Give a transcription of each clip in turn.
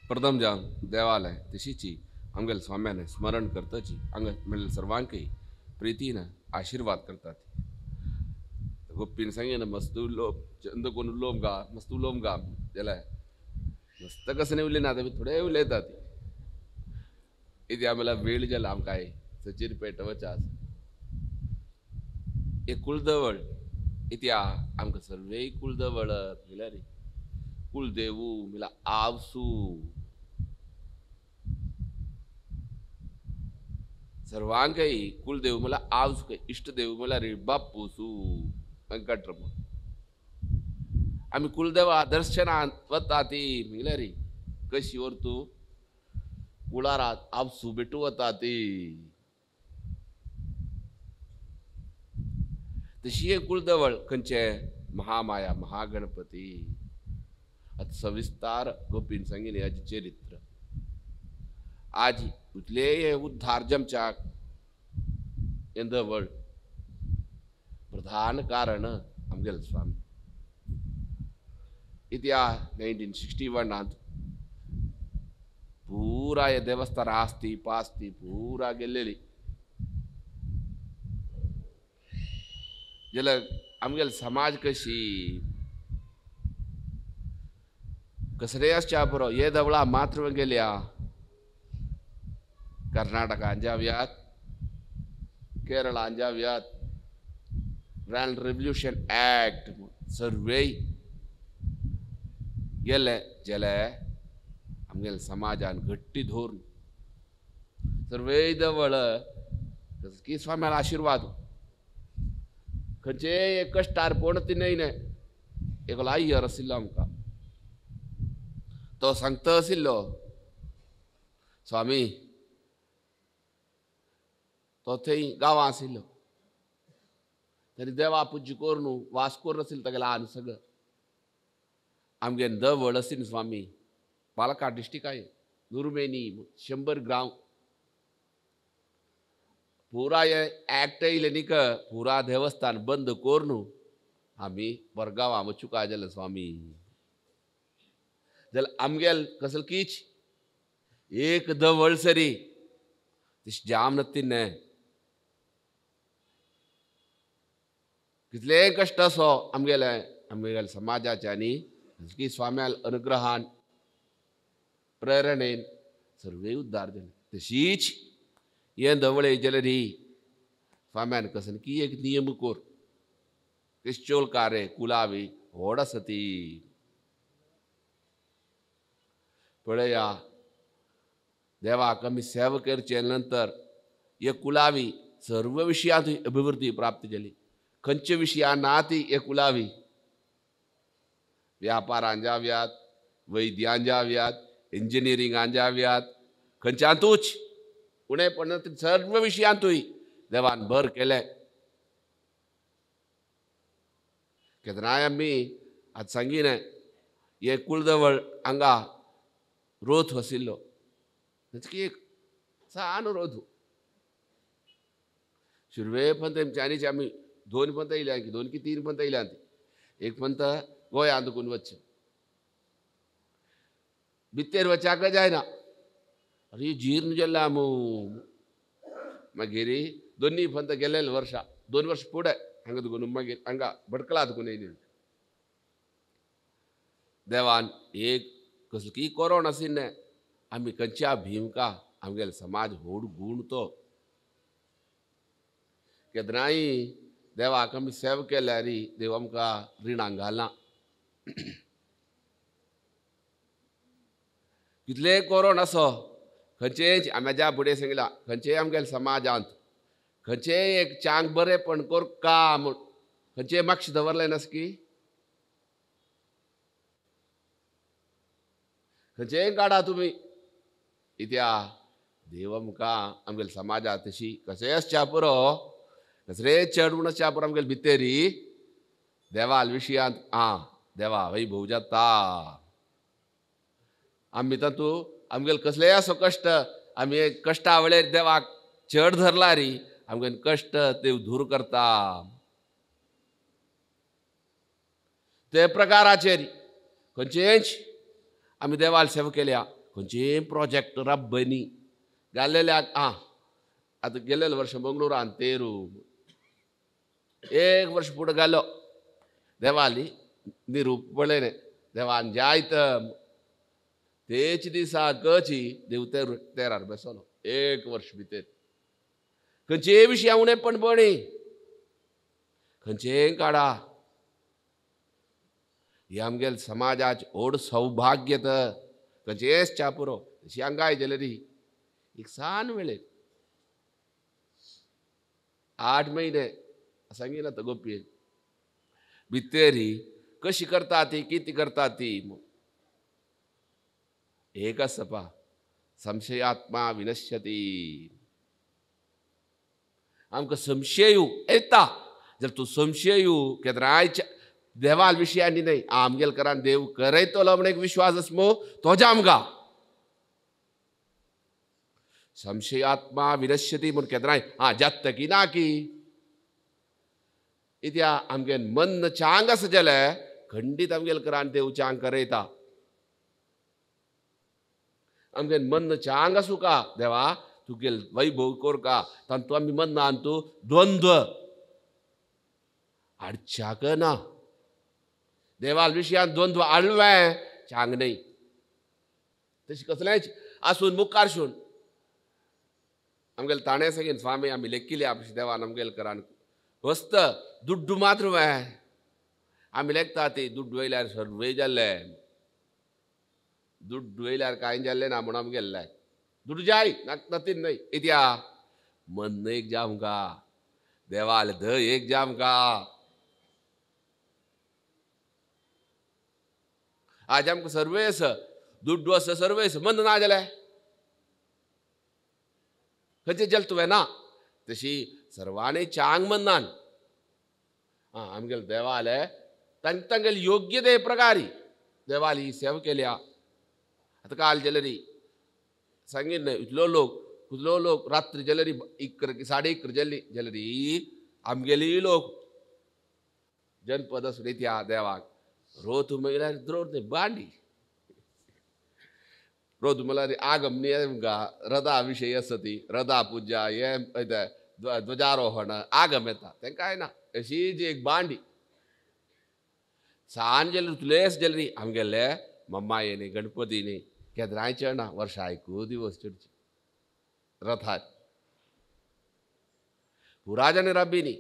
प्रथम जावन देवालय तशीची आमगेले स्वाम्याने स्मरण करताची हांगा मेळिल्ल्या सर्वांकय प्रितीन आशीर्वाद करतात. गोपीन सांगेन मस्त उलोवप चंद कोण उलोवप गा मस्त उलोवप गा जाल्यार मस्त कसं नाही उलयना आमी थोडे उलयतात. इथे आम्हाला वेळ जाला आमकां सचीर पेट वचास एक कुलदवळ इथे आमकां सर्वे कुलदवळ म्हणल्यार कुलदेवू म्हणल्यार आवसू सर्वांकय कुलदेव म्हणल्यार आवसू इश्टदेव म्हणल्यार बाप्पूसू वेंकटरमण. आमी कुलदेवा दर्शनांत वता ती म्हणल्यार कशी व्हरतू कुळारात आवसू भेटू वता ती. तशी एक कुलदवळ खंयचे महामाया महागणपती. आतां सविस्तार गोपीन सांगिल्लें हाजें चरित्र. आज उतले हे उद्धार जमच्याक हें दवळ प्रधान कारण आमगेले स्वामी. इतिहास 1961 पूरा हे देवस्थान आस्ती पास्ती पूरा गेल्लेली. जाल्यार आमगेले समाज कशी कसले आसच्या पुरो हे देवळां मात्र गेल्या कर्नाटकान जावयात केरळान जावयात ग्रँड रेव्होल्युशन ॲक्ट सर्वे गेले जाल्यार आमगेले समाजान घट्टी धरून सर्वे देवळ की स्वाम्याला आशिर्वाद खंयचे कश्टार कोण ती न्हय न्हय एकलो अय्यर आशिल्लो आमकां तो सांगता आशिल्लो स्वामी तो थंय गांवां आशिल्लो तरी देवा पुज्य करून वास करून आशिल्लो तागेलो ल्हान सगळं. आमगे दवळ आशिल्लो स्वामी पालकाड डिस्ट्रिक्ट नुरमेनी 100 ग्राम पुरा हे ॲक्ट येयले न्ही पुरा देवस्थान बंद करून आमी बरगांवां वचूंक जालें स्वामी. जाल्यार आमगेल कसल कीच एक दवळ सरी तशी जाम नत्ती न्हय कितलेय कश्ट असो आमगेले आमगेले समाजाचे आनी की स्वाम्याल अनुग्रहान प्रेरणेन सर्वे उद्धार जाले. तशीच हें दवळे जाल्यार ही स्वाम्यान कसन की एक नियम कोर चोलकारे कुलावी व्हड आसा ती. पळया देवाक आमी सेवा करचे नंतर हे कुलावी सर्व विशयांत अभिवृद्धी प्राप्त जाली. खंयच्या विशयान ना ती हे कुलावी व्यापारान जावयात वैद्यान जावयात इंजिनियरिंगान जावयात खंयच्यांतूच उणेपण सर्व विशयांतूय देवान भर केलें. केन्नाय आमी आतां सांगिना हे कुलदवळ हांगा रोथ आशिल्लो एक सान रोथ सुरवे पंत आमच्यांनी आमी दोन पंत येयल्या की 2 की 3 पंत येयल्या. एक पंत गोंयांत दुकून वचचें भितर वचाक जायना अरे जीर्ण जाल्लें मू. मागीर दोन्ही पंत गेलेले वर्सां 2 वर्स फुडें हांगा दुकून मागीर हांगा भटकला दुकून येयली. देवान एक कसलो की कोरोना आशिल्लें आमी खंयच्या भीमका आमगेलो समाज व्हड गूण तो केन्नाय देवाक आमी सेवा केल्यार देव आमकां रिणांक घालना. कितलेय कोरोन आसो खंयचेय आमी ज्या फुडें सांगलां खंयचेय आमगेल्या समाजांत खंयचेय एक चांग बरेंपण करका म्हूण खंयचेय मातशें दवरलें नासकी खंयचेय काडा तुमी इत्या देव आमकां आमगेल्या समाजांत तशी कशेंय आसच्या पुरो कसलेय चड म्हूण आसच्या पुरो आमगेले भितरी देवाल विशयांत आं देवा वैभव जाता. आमी तातूंत आमगेले कसलेय आसो कश्ट आमी कश्टा वेळेर देवाक चड धरला री आमगेले कश्ट देव दूर करता. ते प्रकाराचेर खंयचेच आमी देवाल सेवा केल्या खंयचे प्रोजेक्ट रब्बनी घालेल्याक आं आतां गेलेले वर्स मंगळुरान तेरू एक वर्स फुडें घालो देवाली निरूप पळयलें देवान जायत तेच दिसा कची देव तेरार बसलो एक वर्स भितर खंयचे विशया उणें पणपणी खंयचेय काडा ही आमगेले समाजाचें व्हड सौभाग्य तर खंयचेच च्या पुरो तशी हांगाय जाल्यार एक सान वेळेर 8 म्हयने सांगिना तो गोपयेन भितरी कशी करता ती कितें करता ती एक आसा पा संशयात्मा विनश्यती आमकां संशय येता जर तूं संशय केन्नाय देवाल विशयांनी न्हय आमगेल करान देव करयतलो म्हण एक विश्वास आसमो तो आमकां संशयात्मा विनश्यती म्हूण केन्नाय आं जाता की ना की इत्या आमगे मन चांग आसा जाल्यार खंडीत आमगेल करान देव चांग करयता आमगे मन चांग आसूं का देवा तुगेल वैभव कोरका तांतू आमी मनान तूं द्वंद्व हाडच्याक ना देवाल विशयान द्वंद्व हाडलें चांग न्हय तशें कसलेंच आसून मुखार शून आमगेले ताणें सांगीन स्वामी आमी लेखिले आपशी देवान आमगेले करान वस्त दुड्डू मात्र वे आमी लेखता ती दुड्डू वयल्यार सर्वय जाल्ले दुड्डू वयल्यार कांय जाल्लें ना म्हूण आमी गेल्ले दुड्डू जाय नातीन न्हय इत्या मन एक जाम का देवाल ध एक जाम का आज आमकां सर्वे आसा दुड्डू आसा सर्वे आसा मन ना जालें खंयचें जल तुवें ना तशी सर्वांनी चांग मनान आं आमगेले देवाले तांगेले योग्य ते प्रकारी देवाली सेवा केल्या आतां काल जाल्यार सांगीन न्हय इतलो लोक कितलो लोक रात्री जाल्यार 11 11:30 जाल्ली जाल्यार आमगेली लोक जनपद आसून त्या देवाक रोत म्हळ्यार द्रोत न्हय बांडी रोत म्हळ्यार आगम न्ही रथा विशय आसा ती रथा पुजा हें ध्वजारोहण आगम येता तें कांय ना अशी जी एक बांडी सान जाल्यार तुलेस जाल्यार आमगेले मम्मायेनी गणपतीनी केन्नाय चडना वर्सा एकू दिवस चडची रथार पुरा जाणां राबिनी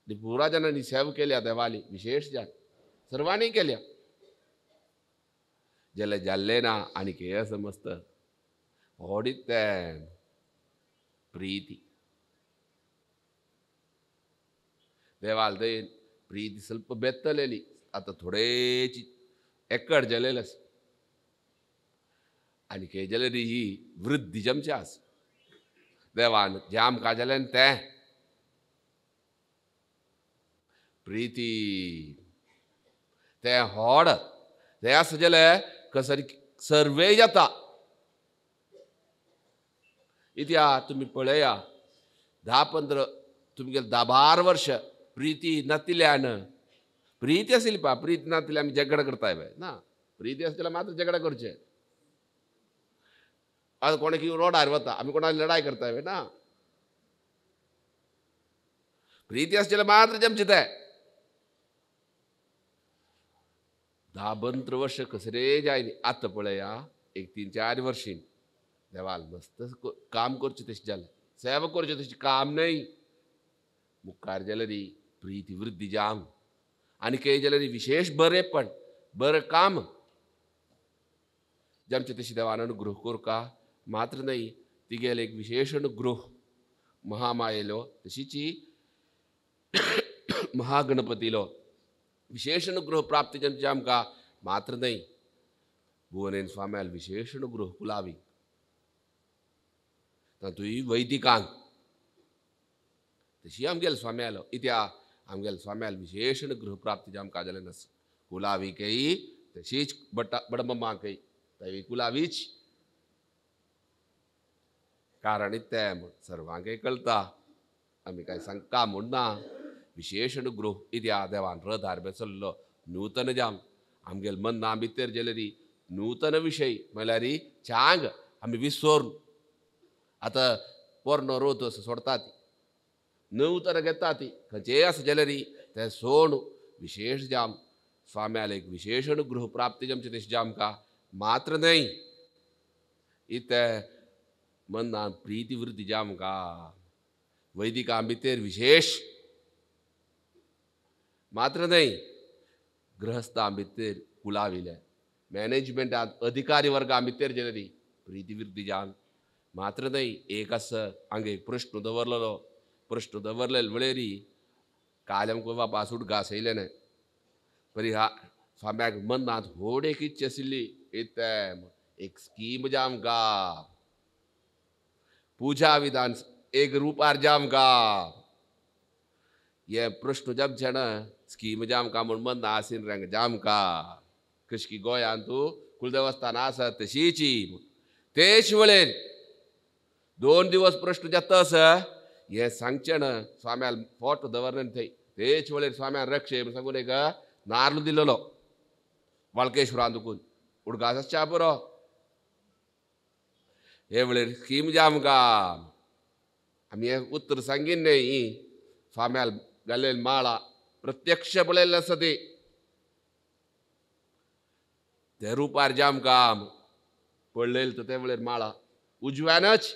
पुरा जाणांनी सेवा केल्या देवाली विशेष जाण सर्वांनी केल्या जाल्यार जाल्लें ना आनी कितें समजता व्हडीत तें प्रिती देवाल दयेन प्रिती ಸ್ವಲ್ಪ बेतलेली आतां थोडेची एकड जालेलें आसा आनी कितें जाल्यार ही वृद्धी जमची आसा देवान जें आमकां जालें तें प्रिती तें व्हड तें आसा जाल्यार कसरी सर्वे जाता इत्या तुमी पळया 10-15 तुमगेले 10-12 वर्ष प्रिती नातिल्यान प्रिती आसली पा प्रिती नातिल्या आमी झगडा करताय बाय ना प्रिती आसल्यार मात्र झगडा करचें आतां कोणें कितें रोडार वता आमी कोणाक लढाय करताय बाय ना प्रिती आसल्यार मात्र जमचें तें 10-15 वर्ष कसरे जायनी आतां पळया एक 3-4 वर्षीं देवाल मस्त काम करचें तशें जालें सेवा करचें तशें काम न्हय मुखार जाल्यार प्रिती वृद्धी जाम आनी कितें जाल्यार विशेष बरेंपण बरें काम जमचें तशें देवान अनुग्रह कोरका मात्र न्हय तिगेले एक विशेष अनुग्रह महामायेलो तशीच महागणपतीलो विशेष अनुग्रह प्राप्ती जमचें आमकां मात्र न्हय भुवनेन स्वाम्याल विशेष अनुग्रह कुलावी तातूंय वैदिकांक तशी आमगेले स्वाम्यालो इत्या आमगेले स्वाम्याल विशेष अनुग्रह प्राप्ती आमकां जालें नास कुलाविकय तशीच बडममाकय तवी कुलावीच कारण तें सर्वांकय कळटा आमी कांय सांगता म्हूण ना विशेष अनुग्रह इत्या देवान रथार बेसल्लो नूतन जाम आमगेले मना भितर जाल्यार नूतन विशय म्हळ्यार चांग आमी विसोरून आतां पोरणो रोत असो सोडटा ती नव तर घेता ती खंयचेय आसा जाल्यार तें सोण विशेष जाम स्वाम्याला एक विशेष अनुग्रह प्राप्ती जमचे तशें जामका मात्र न्हय इतें मनान प्रीती वृद्धी जामका वैदिकां भितर विशेष मात्र न्हय गृहस्थां भितर कुलाविले मॅनेजमेंटांत अधिकारी वर्गां भितर जाल्यार प्रीती वृद्धी जावन मात्र न्हय एक आसा हांगा एक प्रश्न दवरलेलो प्रश्न दवरलेले वेळेरी काल आमकां बाबा उडगास येयले न्हय परी हा स्वाम्याक मनांत व्हड एक इच्छा आशिल्ली इतें एक स्कीम जामका पूजा विधान एक रुपार जामका हे प्रश्न जमचे ना स्कीम जामका म्हूण मनां आसीन रंग जामका कशी गोंयांत तूं कुलदेवस्थान आसा तशीची तेच वेळेर 2 दिवस प्रश्न जाता आसा हें सांगचें ना स्वाम्याल फोटो दवरलें थंय तेच वेळेर स्वाम्यान रक्षे म्हूण सांगून एक नार्ल दिलेलो वाळकेश्वरान दुकून उडगास आसच्या पुरो हे वेळेर स्कीम जामका आमी हें उत्तर सांगीन न्हय स्वाम्याल घालेली माळा प्रत्यक्ष पळयल्लें आसा ती ते रुपार जामकाम पडलेले तर ते वेळेर माळा उजव्यानच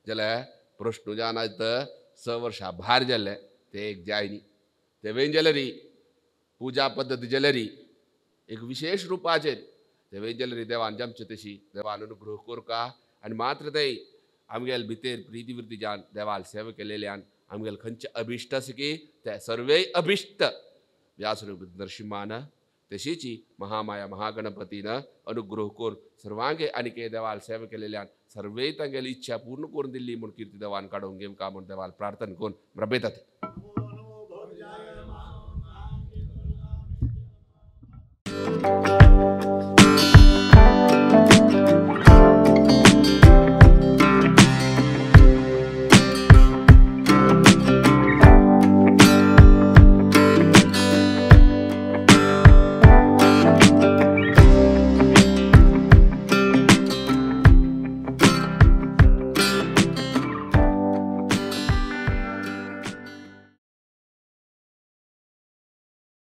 जाल्यार प्रश्न जावन तर 6 वर्सां भायर जाल्ले ते एक जाय न्ही ते वेन जाल्यार पुजा पद्दती जाल्यार एक विशेष रुपाचेर ते वेन जाल्यार देवान जमचे तशी देवान अनुग्रह करका आनी मात्र ते आमगेले भितर प्रिती वृत्ती जावन देवाल सेवा केलेल्यान आमगेले खंयचे अभिश्ट आसा की ते सर्वेय अभिश्ट व्यासरूप नरसिंहान तशीची महामाया महागणपतीन अनुग्रह करून सर्वांगे आनी देवाल सेवा केलेल्यान सर्वेय तांगेली इच्छा पूर्ण करून दिल्ली म्हूण कीर्ती देवान काडूंक घेवका म्हूण देवाल प्रार्थना करून रबेतात.